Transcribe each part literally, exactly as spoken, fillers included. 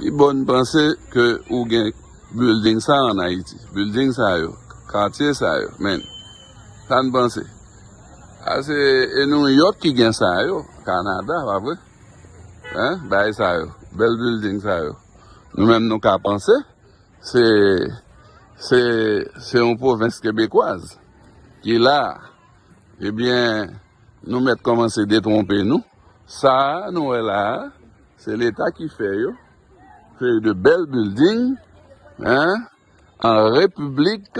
Ki bò n panse ke ou gen building sa an Ayiti? Building sa yo, katye sa yo, men. Sa n panse? A se e New York ki gen sa yo, Kanada, pa vre? Hein? Bagay sa yo, bèl building sa yo. Nou menm nou ka panse, se, se, se yon pwovens kebekwaz ki la. Ebyen, nou mèt kòmanse detwonpe nou. Sa a nou wè la a, se Leta ki fè yo. Se de bèl building, hein, an repiblik,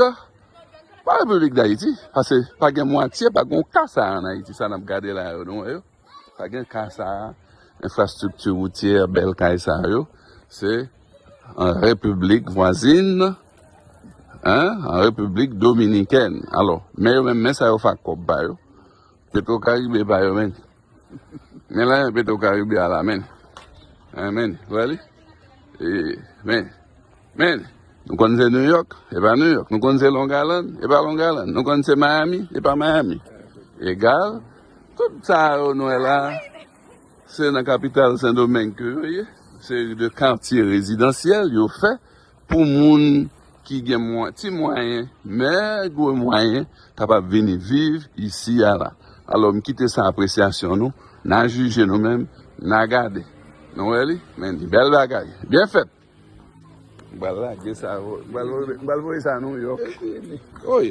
pa Repiblik Dayiti, paske pa gen mwatye, pa gen yon ka sa a an Ayiti, sa n ap gade la yo, nou wè yo. Pa gen ka sa a, enfrastrikti woutyè, bèl kay sa yo, se an repiblik vwazin, hein, an repiblik dominikèn. Alò, men yo menm, men sa yo fè ak kòb pa yo. Petwokaribe pa yo, men. Men la, Petwokaribe a la, men. Hein, men, wè li? E, men, men, nou konn se New York, e pa New York. Nou konn se Long Island, e pa Long Island. Nou konn se Miami, e pa Miami. Egal, tout sa yo nou wè la, se nan kapital Sendomeng ke yo ye. Seri de katye rezidansyèl yo fè pou moun ki gen mwa-, ti mwayen, mèg mwayen, kapab vini viv isi a la. Alò, m kite sa apresyasyon nou, n a jije nou menm, n a gade. Nou wè li? Men, bèl bagay. Byen fèt. M pral lage sa, m pral voye, m pral voye sa New York. Wi,